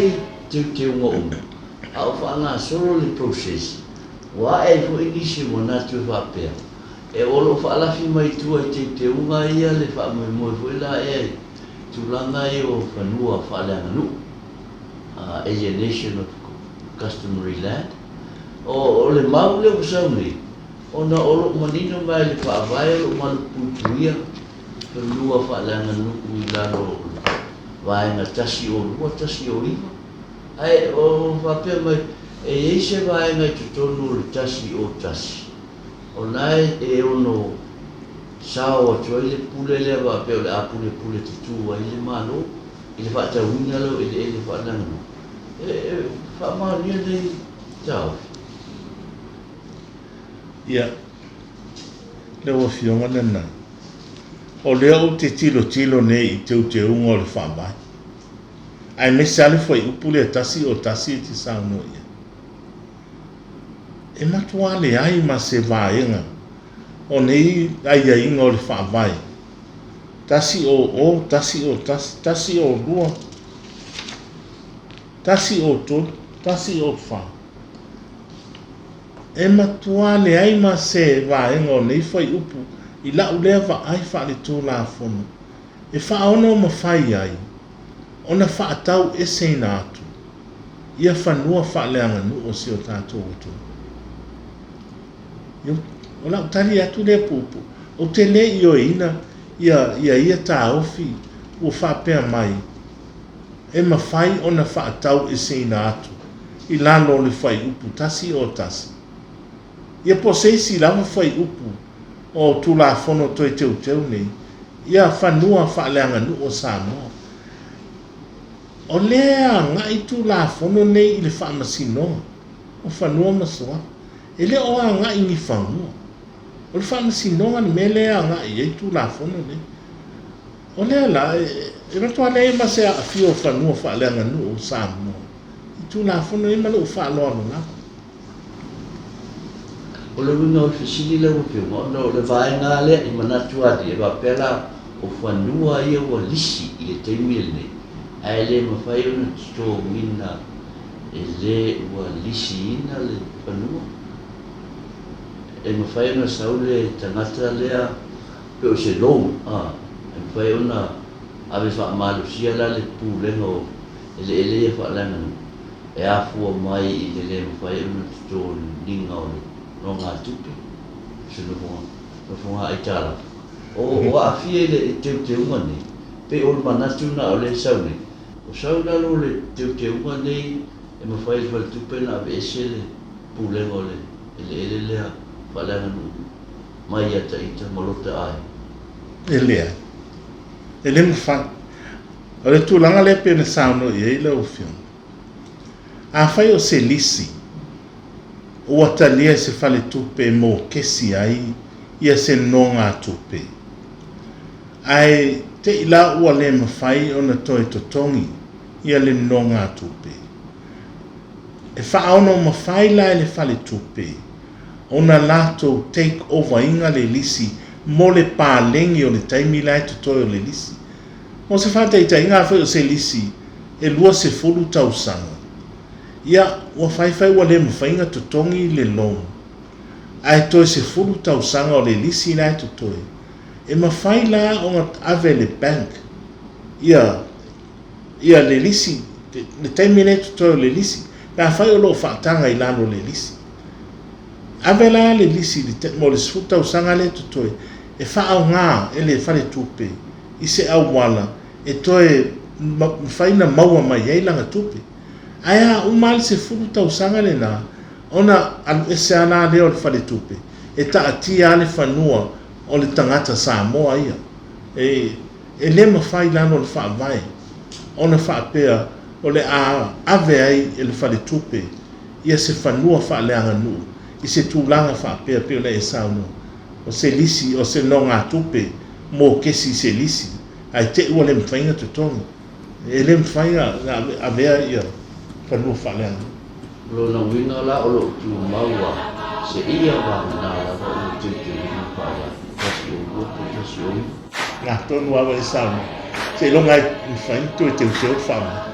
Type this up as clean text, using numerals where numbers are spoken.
ai teuteuga uma a o faagasolo le process, ua ae ai foi nisi o manatu e faapea, e o lo o faalafi mai tua i teuteuga ia le faamoemoe foi la ea i tulaga ia o fanua faaleaganuu, alienation of customary land. O le mau lea ua sau nei, ona o lo o manino mai le Faavae o lo o malupuipuia fanua faaleaganuu i lalo o le Vaega 102, 109, ae o faapea mai, e i ai se vaega i totonu o le 101, o na e ono sao atu ai le pule lea faapea o le a pulepule tutū ai le Malo i le faatauina lea o eleele faaleaganuu. E faamaonia nei taofi. Ia, lau Afioga Nana, o lea ou te tilotilo nei i teuteuga o le Faavae, aemaise lava le fuaiupu lea 101 e te saunoa i ai. E matua leai ma se vaega o nei aiaiga o le Faavae 100, 101, 102, 103, 104. E matua leai ma se vaega o nei fuaiupu i la'u lea vaai faaletulafono e faaono mafai ai ona faatau eseina atu ia fanua faaleaganuu o si o tatou atunuu. O la'u tali atu lea puupuu, ou te le ioeina ia ia ia taofi ua faapea mai e mafai ona faatau eseina atu i lalo o le fuaiupu 101, ia po o se isi lava fuaiupu o Tulafono Toe Teuteu nei, ia fanua faaleaganuu o Samoa. O lea e agai Tulafono nei i le Faamasinoga o Fanua ma Suafa. E le o agai i ni fanua. O le Faamasinoga le mea lea e agai i ai Tulafono nei. O lea la, e matua leai ma se aafia o fanua faaleaganuu o Samoa i Tulafono nei ma lou faaaloalo lava. O le uiga o le fesili lau Afioga, ona o le vaega lava lea i manatu alii e faapea la o fanua ia ua lisi i le taimi lenei ae le mafai ona totogiina e le ua lisiina le fanua. E mafai ona sau le tagata lea pei o se loan a, e mafai ona ave faamalosia la le pulega o eleele ia faaleaganuu e afua mai i le le mafai ona totogiga o le nogatupe, o se nofoga aitalafu. O aafia i le teuteuga nei, pei o le manatu lena o lea e sau nei, o sau i lalo o le teuteuga nei e mafai e le faletupe ona aveese le pulega o le eleele lea faaleaganuu mai ia Taita ma lota aiga. E leai. E le mafai. O le tulaga lea e pei ona saunoa i ai lau Afioga, afai o se lisi ua talia e se faletupe e mokesi ai ia se nogatupe, ae te i la ua le mafai ona toe totogi ia le nogatupe, e faaonomafai la e le faletupe ona latou take over ina le lisi mo le paleni o le taimi la e totoe o le lisi. Mo se faataitaiga, afai o se lisi e 20 tausaga, ia, ua faifai ua le mafai ona totogi le loan, ae toe 10 tausaga o le lisi la e totoe, e mafai la ona ave e le bank ia ia le lisi, le taimi lea e totoe o le lisi, pe afai o lo o faataga i lalo o le lisi. Ave la le lisi mo le 10 tausaga lea e totoe e faaaoga e le faletupe i se auala e toe mafai ona maua mai ai lana tupe. Ae a uma lava le 10 tausaga lena, ona alu ese lava la lea o le faletupe, e taatia lava le fanua o le tagata Samoa ia. E le mafai lalo o le Faavae ona faapea o le a ave ai e le faletupe ia se fanua faaleaganuu i se tulaga faapea pei ona e saunoa, o se lisi, o se nogatupe mo kesi i se lisi, ae te i ua le mafai ona totogi. E le mafai ona avea ia fanua faaleaganuu. O lona uiga la o lo o tumau a seia vagana lava ua teuteuina le Faavae 102 po o 109. Na tonu lava e saunoa, seiloga e mafai ona toe teuteu le Faavae.